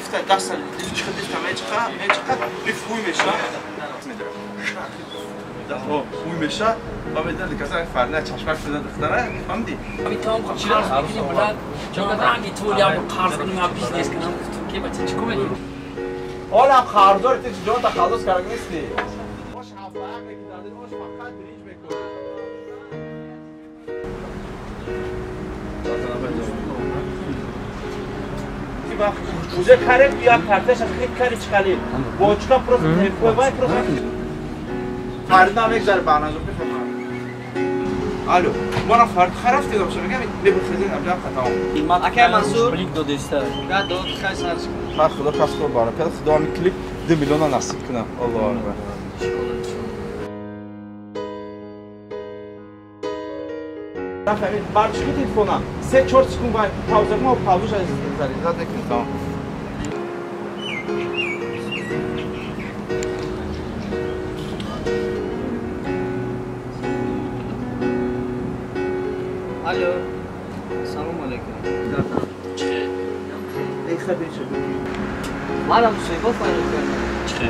Лифта даста лифт чиқа лифта мечиқа мечиқа лифт ҳуй меша. Ҳуй меша ва медонад ки аз фарна чашмак шуда духтара фаҳмидӣ? Ами там қарз мекунем блад. Ранги ту я қарз кунем бизнес кунам гуфтум ки бача чӣ кор мекунӣ? Олам қарздор ти ҷон та халос карда нестӣ. Ош ҳафта ки дар ош фақат бринҷ мекунӣ. Уже карек я карташ аз хит кари чиқали. Бочка просто телефон вай просто. Фарид мегзар барназо бифарма. Алло, мана Фарид хараф дидам шо мегам мебухезин абҷа хатам. Акай Мансур блик додеста. Да дод хай сар. Ха худо пас кор баракат худо ами клип 2 миллиона насиб кунам. Аллоҳу акбар. Нафаҳмид барчи телефона 3-4 секунд вай пауза кунам пауза заризат мекунем тамом. Алло. Салом алейкум. Чӣ? Эй хабар чӣ? Манам мусоҳиба файнал кардам. Чӣ?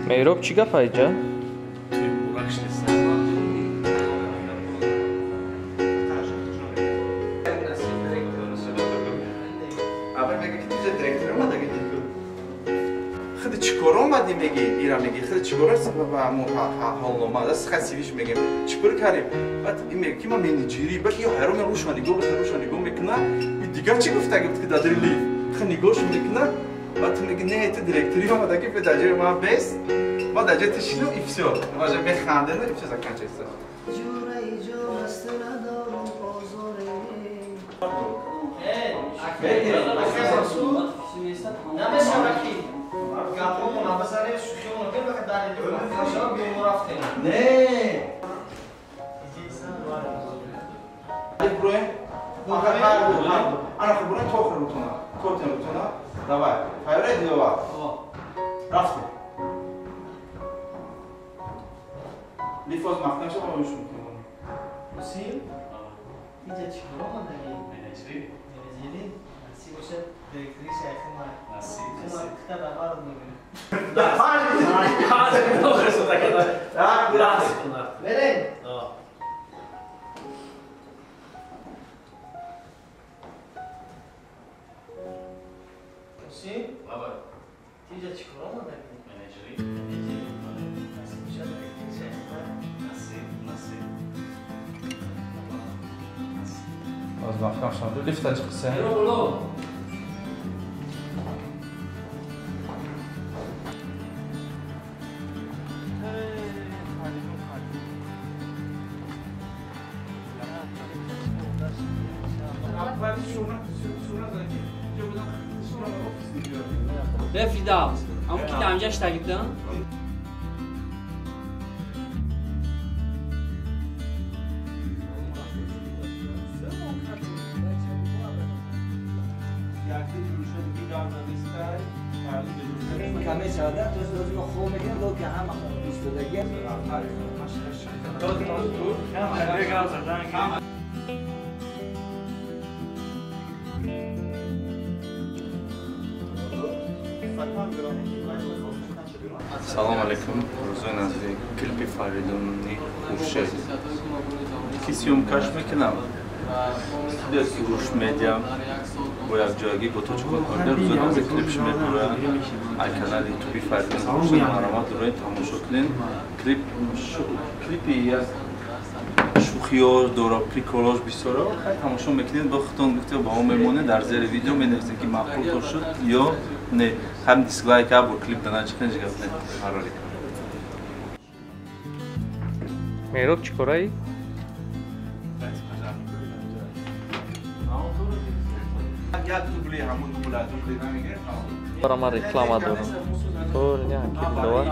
Меҳроб чӣ гап айҷа? Туй буракш нест. Аввал мега ки ту директор омадаги дику. Худи чӣ кор омадӣ меги ира меги худи чӣ кор ба мо ҳолнома даст хасивиш мегем чӣ кор кардем? Баъд ин мега ки ман менеҷерӣ баъд ё ҳайрон рӯшма нигоҳ бихе рӯшма нигоҳ мекуна и дигар чӣ гуфтаги буд ки дар дили лифт хе нигоҳш мекуна баъд ту меги не ту директорӣ омадаги бе дар ҷои ман бес ма дар ҷои ту шину и всё важа механдену и всё заканчивается. Не. Давай, хайре дилова. Рафтем. Лифоз маҳкам шуд, мо мешум кунем. Мусим? Иҷа чӣ кор омадаги? Менеҷерӣ. Менеҷерӣ? Насиб бошад директори шайхи ман. Насиб. Ман кита давард мегирем. Берем. Мусим? Иҷа чӣ кор омадаги? Менеҷерӣ. Менеҷерӣ? Насиб бошад директори шайхи ман. Насиб, насиб. Аз маҳкам шуд. Лифта чиқса. Бефидавс. Ам ки дамҷаш тагибдан? کمی شده تو روز ما خوب میگیم دو که همه خوب ایستادگی. Салом алейкум, рӯзои наздик клипи Фаридуни Хуршед ки съёмкаш мекунам. Студия Суруш Медиа бо якҷоягӣ бо Тоҷиконкорда рӯзои наздик клипш мебурад. Ай канали ютуби Фаридуни Хуршед марҳамат дороед тамошо кунед. Клипи як шӯхиҳо дора, приколош бисёро. Хай тамошо мекунед, бо худтон гуфта ба он мемонед, дар зери видео менависед ки маъқултон шуд ё не. Ҳам дислайк або клип дана чиқин ҷигап не. Ҳарори. Меҳроб чӣ кораи? Бара ман реклама дорам. Тор не ки Диловар.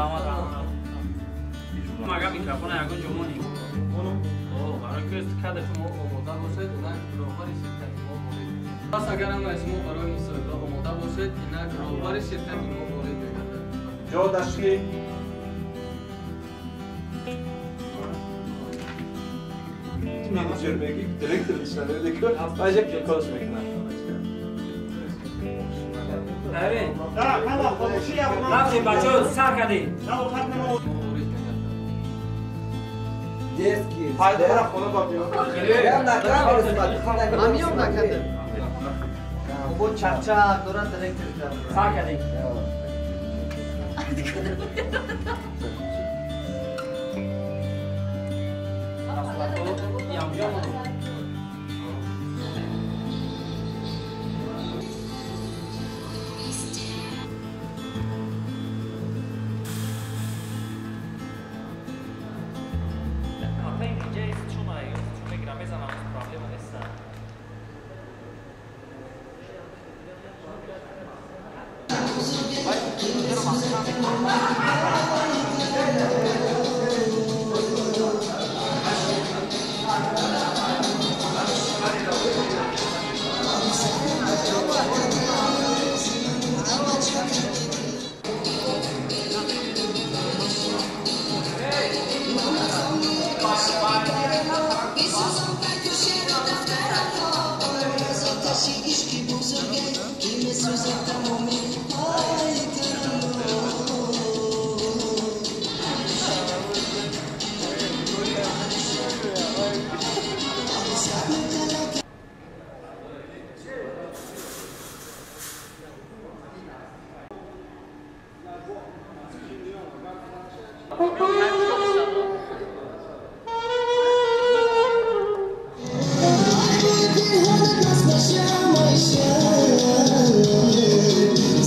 Мага микрофона ягон ҷо монем. О, барои ки кадр шумо омода бошед, инак роҳбари ширкати мо ворид. Пас агар ҳама шумо барои мусоҳиба омода бошед, инак роҳбари ширкати мо ворид мегардад. Ҷо дашли. Менеҷер меги, директор нишона ки баъзе калкалаш мекунад. Рафтем бачаҳо, сар кардем. Детский. Пайдора хона ба биё. Ман накардем. Бо чақчақ дорад директор. Сар кардем.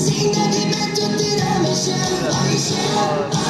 Zindagi mein to tera mishan,